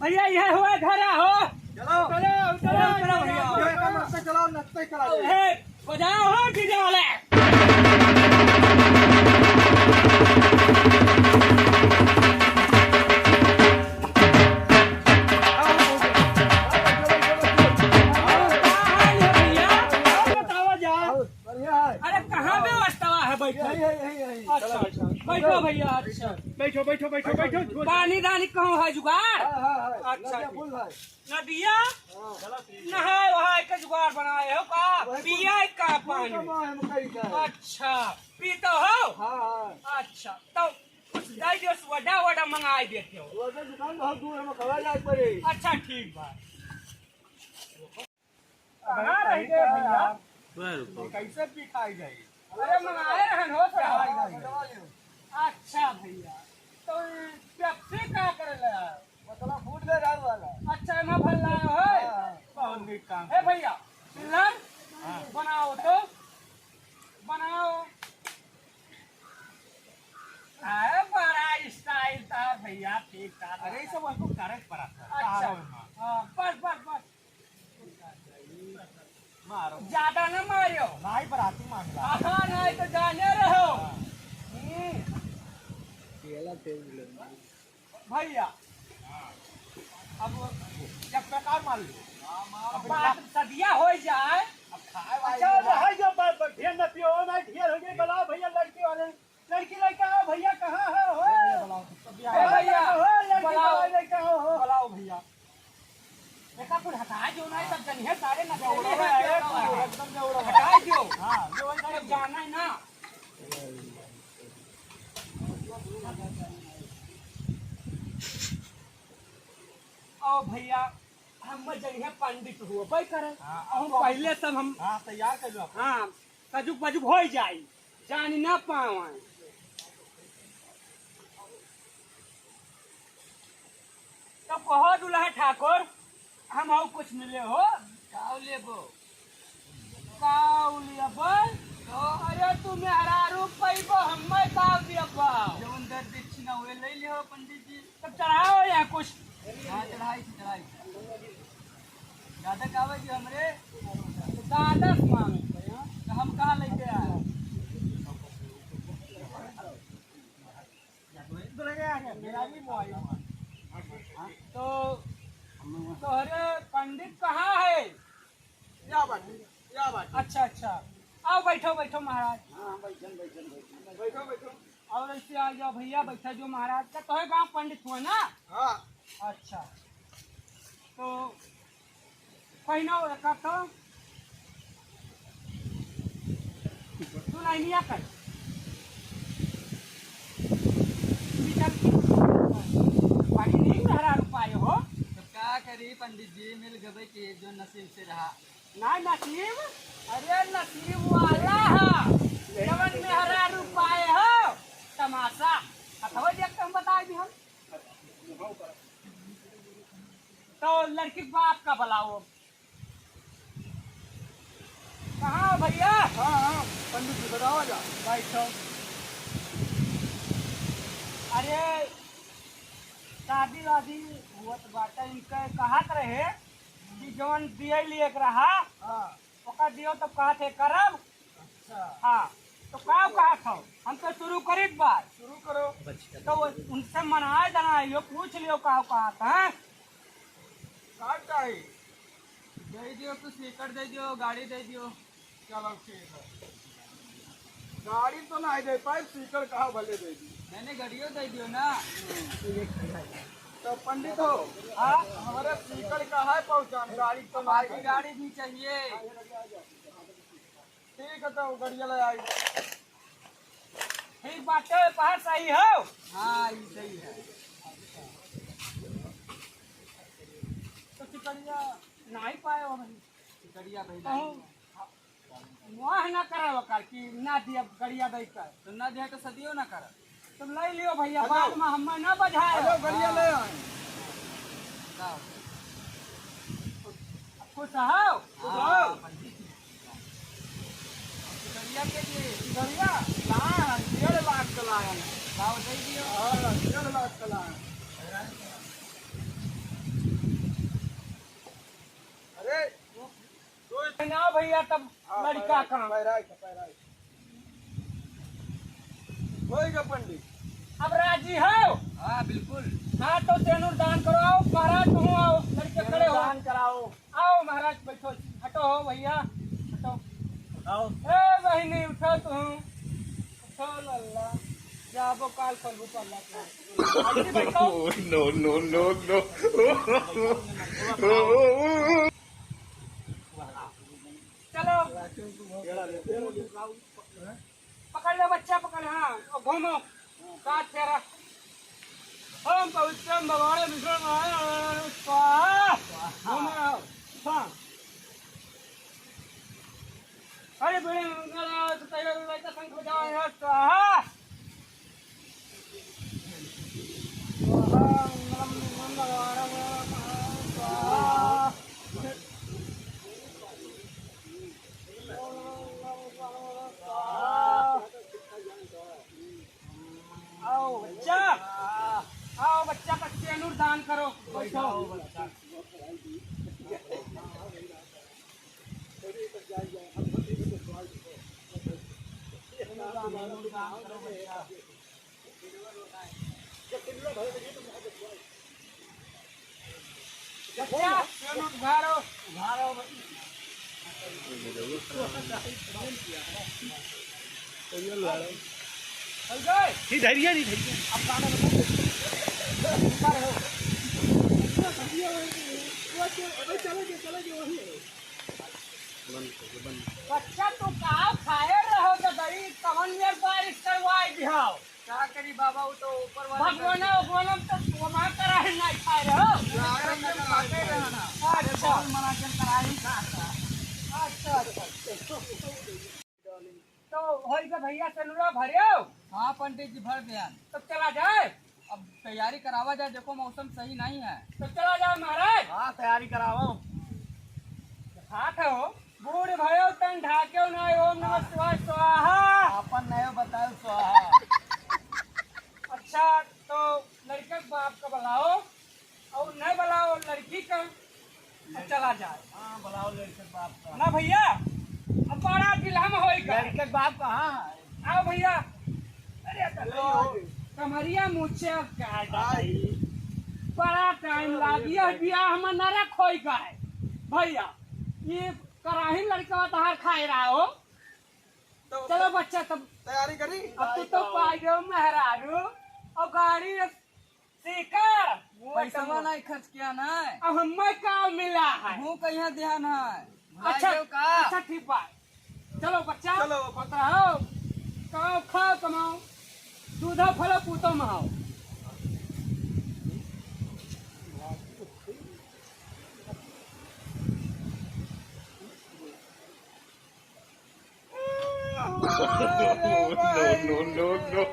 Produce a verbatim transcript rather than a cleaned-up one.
भैया, यह हुआ घर हो। चलो। चलो, चलो, चलो, चलो, भैया। भैया, नचते चलाओ, नचते चलाओ। हे, बजाओ हो, डीजे वाले। का हाल है भैया? बतावा जा। बढ़िया है। अरे, कहाँ व्यवस्था है बैठे? यही है, यही, यही। अच्छा, अच्छा। बैठो भैया, अच्छा। बैठो, बैठो, बैठो, बैठो। पानी दानी कहूँ है जुगाड़? हाँ, हाँ, हाँ। अच्छा, नदिया ठीक। फुल है। नदिया? हाँ। नहाए वहाए के जुगाड़ बनाए हो का? वही पिए का फुल पानी? जमा है मकई का। अच्छा, पीते हो? हाँ, हाँ। अच्छा, तो कुछ दे दियो, वडा वडा मंगाए देते हो। वडा दुकान बहुत दूर है, हमें खड़ा जाए पड़े। अच्छा, ठीक बा। कहाँ रह गए भैया? कैसे पिटाई जाई? अरे मंगाए रहन हो थोड़ा। अच्छा भैया, तो ये पेप्सी का करे ले आए? मतलब फूट ले रहा वाला। अच्छा, एमा भर लाए हो? हाँ। बहुत नीक काम। ए भैया, चिल्लर हाँ। बनाओ तो, बनाओ। अरे बड़ा स्टाइल था भैया, ठीक था। अरे ये सब हमको करे के पड़ा था। अच्छा। हाँ, बस, बस, बस। मारो। ज्यादा ना मारियो। नाहीं, बराती मामला। हाँ, नाहीं तो जाने रहो। हाँ। हम्म। भैया, अब जब बेकार मान लो। अब बात सदिया हो जाए। अब खाए वाले अच्छा, हैं। रह जो, ब-, ब-, ढेर न पियो, ना ढेर हो जाए, बुलाओ भैया लड़की वाले। लड़की लड़का हो भैया, कहाँ है हो? ले, ले, बुलाओ। ए भैया, हो, लड़की बुलाओ। बुलाओ, लड़का हो, हो। बुलाओ भैया। देखा कुल हटा जो ना, सब जनिए सारे नशेड़ी हैं। एकदम देवड़ा। हटा जो। हाँ, ये वही सब जाना है ना। ओ भैया, हम जनिए पंडित हुआ, भाई करे। हाँ, हम आपको पहले सब हम हाँ, तैयार कर लो आप। हाँ, कजुक बजुक हो जाई, जानी ना पावे। तो कहो दुल्हा ठाकुर, हम और कुछ मिले हो? काऊ लेबो? काऊ लेबो? तो अरे तू मेहरारू पैबो, हम्मे काऊ लेबो? जवन दर दक्षिणा हुए ले लियो पंडित जी। तब चढ़ाओ यहाँ कुछ। हाँ, चढ़ाई थी, चढ़ाई थी। ज्यादा कावे जी हमरे? तो ज्यादा मांगे। तो हम कहाँ लेके आए? मेरा भी मोबाइल। हाँ, तो तोहरे पंडित कहाँ है? या बात, या बात। अच्छा, अच्छा, आओ बैठो, बैठो महाराज। हाँ, बैठन, बैठन, बैठन। बैठो, बैठो। और ऐसे आ जाओ भैया, बैठा जो महाराज का। तोहे गाँव पंडित हुआ ना? हाँ। अच्छा, तो पहिना रखा तो तू नहीं निया कर। पानी नहीं मेहरारू पाए हो। तो का करी पंडित जी, मिल गबे के जो नसीब से रहा। ना नसीब, अरे नसीब वाला है, जवन मेहरारू पाए हो। तमाशा, हथवा देख के हम बता दी हम। तो लड़की के बाप का बुलाओ। कहाँ हो भैया? हाँ, हाँ, पंडित जी, बताओ जा। बैठो। अरे, शादी वादी हुआ तो बाटा, इनके कहत रहे कि जवन दिए लिए के रहा, हाँ। ओका दियो तो कहत है करब। अच्छा। हाँ, तो का कहत हो? हम तो शुरू करी बात। शुरू करो। तो वो उनसे मनाए देना, यो पूछ लियो का कहत है। का चाही? दे दियो, कुछ सीकड़ दे दियो, गाड़ी दे दियो। चलो ठीक है। गाड़ी तो नहीं दे पाए, सीकड़ कहा भले दे दी। मैंने गाड़ियों दे दियो ना। तो पंडित हो, हाँ? हमारे सीकड़ का है पहचान, गाड़ी तो नहीं। गाड़ी भी चाहिए। ठीक है, तो गड़िया ले आई। ठीक बाटे, पहाड़ सही हो? हाँ, ई सही है। तो चिकड़िया नहीं पाए हो भाई। चिकड़िया भाई कहूँ नहीं। मोह ना करे ओकर कि ना दिया गड़िया दई कर। तो ना दिया तो सदियो ना कर। तुम ले लियो भैया, हेलो। बाद में हमें ना बजाए। हेलो, गड़िया ले आए। खुश हो? खुश हो? गड़िया के लिए? गड़िया? लाए हैं, डेढ़ लाख का लाए हैं। लाओ, दे दियो। हाँ, डेढ़ लाख का लाए हैं। ना भैया, तब हाँ, लड़का पैराई, कहाँ? पैराई, पैराई। होई गा पंडित। अब राजी हो? हाँ, बिल्कुल। हाँ, तो सेनुर दान करो, आओ महाराज, तुम आओ, लड़के खड़े हो। दान कराओ। आओ महाराज, बैठो, हटो हो भैया, हटो। आओ। ए बहिनी, उठो तुम, उठो लल्ला, जाबो काल प्रभु पल्ला के। अभी बैठो। No, no, no, no। चलो। पकड़ लो बच्चा, पकड़, हाँ, और घूमो। सात फेरा। ओम पवित्रम भगवान विष्णु नारायण स्वाहा। घूमो, हाँ। अरे बड़े मंगल आवे तो तेरे लड़का शंख बजाओ यार, स्वाहा। स्वाहा, मंगलम मंगलवारम स्वाहा। आओ बच्चा, आओ बच्चा, का सेनुर दान करो, बैठो। बच्चा, सेनुर उघारो। उघारो। चल गए। नहीं धरिया, नहीं धरिया। अब गाना बजा। ऊपर हो। वो तो, अबे चले गए, चले गए, वही है। बच्चा, तू का खाए रहो तो गई, कवन में बारिश करवाई दिहाओ? का करी बाबा, वो तो ऊपर वाले भगवान, भगवान तो वहाँ करा है, नहीं खाए रहो। खाते रहना। अच्छा। बहुत मना के कराही खा रहा। अच्छा, अच्छा। तो होई के भैया सेनुरा भरियो? हाँ पंडित जी, भर दिया। तब चला जाए। अब तैयारी करावा जाए, देखो मौसम सही नहीं है। तो चला जाओ महाराज। हाँ, तैयारी कराओ। हाथ हो, बूढ़ भयो तन ढाक्यो ना, ओम नमः शिवाय स्वाहा। अपन नयो बताओ स्वाहा। अच्छा, तो लड़के के बाप का बुलाओ। और नहीं बुलाओ लड़की का, तो चला जाए। हाँ, बुलाओ लड़के बाप का। ना भैया, अब बड़ा बिलहम होई का। लड़के बाप कहाँ है? आओ भैया। अरे तो लो। कमरिया मुझसे अब क्या है? बड़ा टाइम लागी है, बियाह में नरक होई का है। भैया, ये कराही लड़का तहार खाए रहा हो। तो चलो बच्चा, तब तैयारी करी? अब तू तो पाई गयो मेहरारू और गाड़ी सीकर। पैसवा नहीं खर्च किया ना। अब हमें का मिला है? वो कहिया ध्यान है? अच्छा, भाई का? अच्छा, ठीक बा। चलो बच्चा, चलो। पता हो, कमाओ, खाओ, कमाओ, दूधो फलो, पूतो महाओ। No, no, no, no।